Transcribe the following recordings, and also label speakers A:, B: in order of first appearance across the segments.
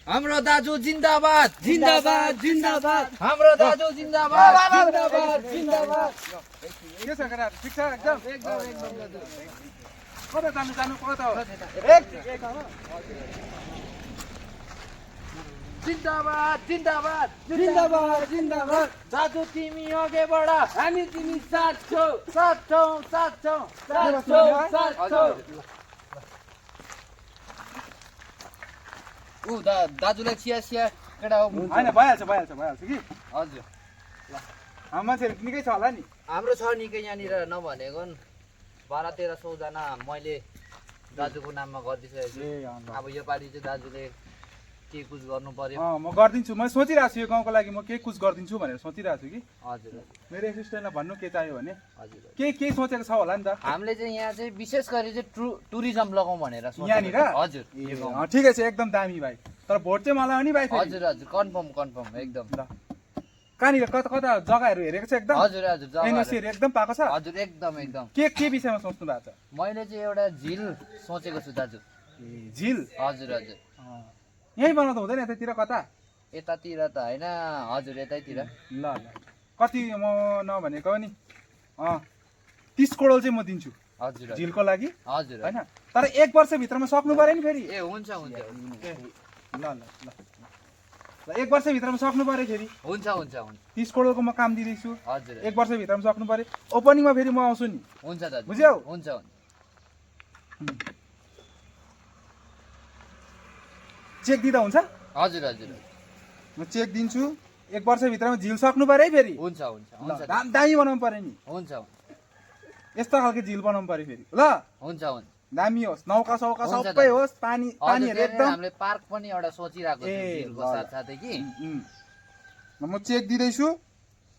A: हाम्रो दाजु जिन्दाबाद
B: जिन्दाबाद जिन्दाबाद
A: हाम्रो दाजु जिन्दाबाद
B: जिन्दाबाद जिन्दाबाद
C: के छ केटा ठिक छ एकदम
A: एकदम एकदम दाजु
C: कता जानु कता हो
A: जिन्दाबाद जिन्दाबाद
B: जिन्दाबाद जिन्दाबाद
A: दाजु तिमी अघि बढ
B: हामी तिमी साथ छौ
A: साथ छौ साथ छौ
B: साथ छौ साथ छौ
A: दाजुलाई चिया चिया केटा हो
C: हैन भइहाल्छ कि
A: हजुर
C: मान्छेहरू निकै छ होला नि
A: हाम्रो छ निकै यहाँनिर नभनेको 12-1300 जना मैले दाजुको नाममा गरिदिइसकेको छु अब यो पालि चाहिँ दाजुले के कुछ गर्नु पर्यो
C: म गरिदिन्छु म सोचिरहेको छु यो गाउँको लागि म के कुछ गरिदिन्छु भनेर सोचिरहेको छु कि
A: हजुर
C: मेरो एसिस्टेन्टलाई भन्नु के चाहियो भने
A: हजुर
C: के सोचेको छ होला नि त
A: हामीले चाहिँ यहाँ चाहिँ विशेष गरी चाहिँ टुरिज्म लगाउँ भनेर सोचेको
C: यहाँनिर
A: छौँ। हजुर यो गाउँमा।
C: ठिकै छ एकदम दामी भाइ तर भोट चाहिँ मलाई हो नि भाइ फेरि।
A: हजुर हजुर कन्फर्म एकदम
C: ल कहाँनिर कता कता जग्गाहरू हेरेको छ एकदम
A: हजुर हजुर जग्गाहरू।
C: एनओसीहरू एकदम पाएको छ
A: हजुर एकदम
C: के विषयमा सोच्नु भएको छ
A: मैले चाहिँ एउटा झिल सोचेको छु दाजु
C: झिल
A: हजुर हजुर
C: यहीँ बनाउँदा हुँदैन यतातिर कता
A: यतातिर त होइन हजुर यतैतिर
C: ल कति म नभनेको नि 30 करोड चाहिँ म दिन्छु
A: हजुर हजुर
C: झिलको लागि
A: हजुर
C: होइन तर 1 वर्षभित्रमा सक्नु पऱ्यो नि फेरि
A: ए हुन्छ हुन्छ
C: ल 1 वर्षभित्रमा सक्नु पऱ्यो फेरि
A: हुन्छ
C: 30 करोडको म काम दिँदैछु
A: हजुर
C: 1 वर्षभित्रमा सक्नु पऱ्यो ओपनिङमा फेरि म आउँछु नि
A: हुन्छ दाजु
C: बुझ्यौ
A: हुन्छ
C: चेक दिँदा हुन्छ
A: हजुर हजुर
C: म चेक दिन्छु 1 वर्षभित्रमा झिल सक्नु पऱ्यो है फेरि
A: हुन्छ
C: दामी बनाउनु पऱ्यो नि
A: हुन्छ
C: यस्तो खालको झिल बनाउनु पऱ्यो फेरि ल
A: हुन्छ
C: दामी होस् नौका सौका
A: हुन्छ
C: सबै होस् पानीहरू एकदम
A: हामीले पार्क पनि एउटा सोचिरहेको छु
C: ए,
A: झिलको
C: ल, ल।
A: साथसाथै कि
C: म चेक दिँदैछु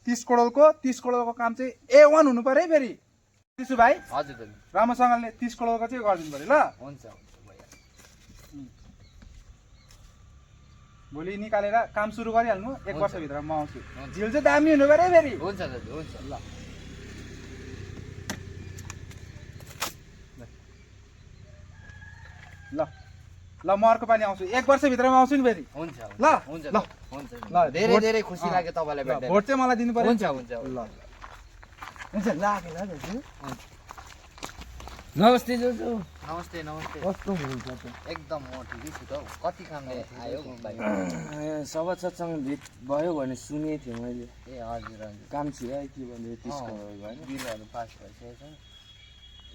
C: 30 करोडको काम चाहिँ A1 हुनु पऱ्यो है फेरि त्यसो भाइ
A: हजुर दाजु
C: राम्रोसँगले 30 करोडको चाहिँ गरिदिनु पऱ्यो ल
A: हुन्छ
C: भोलि निकालेर काम सुरु गरिहाल्नु 1
A: हुन्छ।
C: वर्षभित्र म आउँछु झिल चाहिँ दामी हुनु पऱ्यो है फेरि
A: हुन्छ दाजु हुन्छ ल
C: ल ल म अर्को पालि आउँछु 1 वर्षभित्रमा आउँछु नि फेरि
A: हुन्छ
C: ल
A: हुन्छ
C: ल
A: हुन्छ
C: ल,
A: धेरै
C: भोट-
A: धेरै खुसी लाग्यो तपाईँलाई
C: ल,
A: भेट्दा
C: भोट चाहिँ मलाई दिनु पऱ्यो
A: हुन्छ हुन्छ
C: ल हुन्छ लाग्यो ल दाजु
B: नमस्ते जोजो
A: नमस्ते
B: कस्तो हुनुहुन्छ त
A: एकदम म ठिकै छु त हौ कति कामले आयो भाइ
B: सभासदसँग भेट भयो भने सुनेको थिएँ मैले
A: ए हजुर हजुर
B: काम थियो है के भन्दै 30 करोड होइन
A: बिलहरू पास भइसकेको छ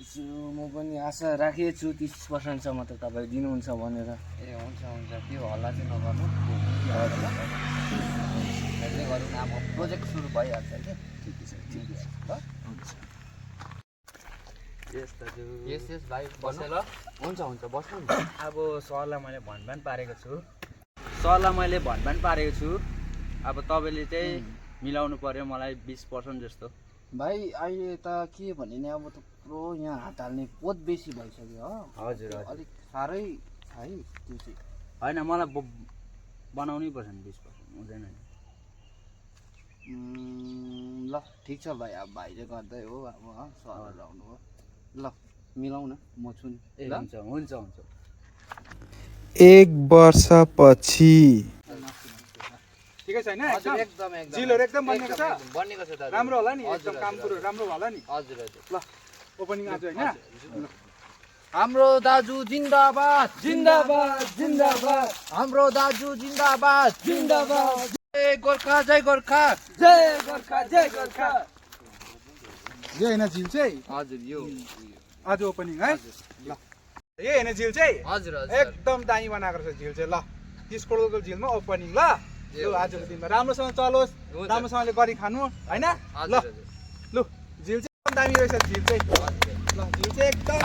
B: यसो म पनि आशा राखेको छु 30% त तपाईँ दिनुहुन्छ भनेर
A: ए हुन्छ त्यो हल्ला चाहिँ नगर्नु हेर्दै गरौँ न अब प्रोजेक्ट सुरु भइहाल्छ कि
B: ठिकै छ
A: ल
B: यस दाजु
A: यस भाइ बस्नु ल हुन्छ बस्नु नि
D: अब सरलाई मैले भनभान पारेको छु अब तपाईँले चाहिँ मिलाउनु पर्यो मलाई 20% जस्तो
B: भाइ अहिले त के भने नि अब थुप्रो यहाँ हात हाल्ने पोत बेसी भइसक्यो हो
D: हजुर
B: अलिक साह्रै छ है त्यो चाहिँ
D: होइन मलाई बनाउनै पर्छ नि 20% हुँदैन नि
B: ल ठिक छ भाइ अब भाइले गर्दै हो अब सरहरू आउनु हो ल मिलाउन म छु नि
D: ए
B: ल
D: हुन्छ
E: 1 वर्षपछि
C: ठिकै छैन
A: हजुर
C: एकदम
A: एकदम
C: झिलहरू एकदम बनिएको छ
A: बनिएको छ दाजु
C: राम्रो होला नि
A: हजुर,
C: एकदम
A: हजुर,
C: काम कुरो राम्रो होला नि
A: हजुर
C: ल ओपनिङ आज होइन
A: हाम्रो दाजु जिन्दाबाद
B: जिन्दाबाद जिन्दाबाद
A: हाम्रो दाजु जिन्दाबाद
B: जिन्दाबाद
A: जय गोर्खा जय गोर्खा
B: जय गोर्खा जय गोर्खा
C: यो होइन झिल चाहिँ
A: हजुर यो
C: आज ओपनिङ है ल यो होइन झिल चाहिँ
A: हजुर
C: एकदम दामी बनाएको रहेछ झिल चाहिँ ल 30 करोडको झिलमा ओपनिङ ल लु आजको दिनमा राम्रोसँग चलोस्
A: हुन्छ।
C: राम्रोसँगले गरी खानु होइन ल लु झिल चाहिँ एकदम दामी रहेछ झिल चाहिँ ल झिल चाहिँ एकदम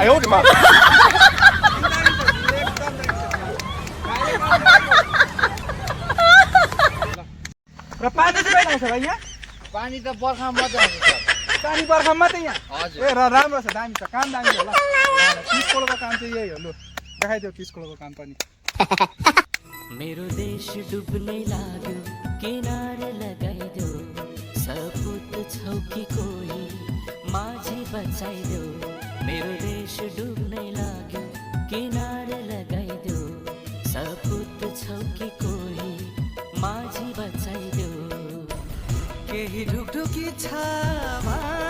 C: र पानी चाहिँ कहिले आउँछ भाइ यहाँ
A: पानी त बर्खा मात्रै आउँछ सर
C: पानी बर्खा मात्रै यहाँ
A: हजुर
C: ए र राम्रो छ दामी छ काम दामी होला 30 करोडको काम चाहिँ यही हो लु देखाइदेऊ 30 करोडको काम पनि
F: मेरो देश डुब्नै लाग्यो किनारे लगाइदेऊ सपुत छौ कि कोही माझी बचाइदेऊ मेरो देश डुब्नै लाग्यो किनारे लगाइदेऊ सपुत छौ कि कोही माझी बचाइदेऊ केही ढुकढुकी छ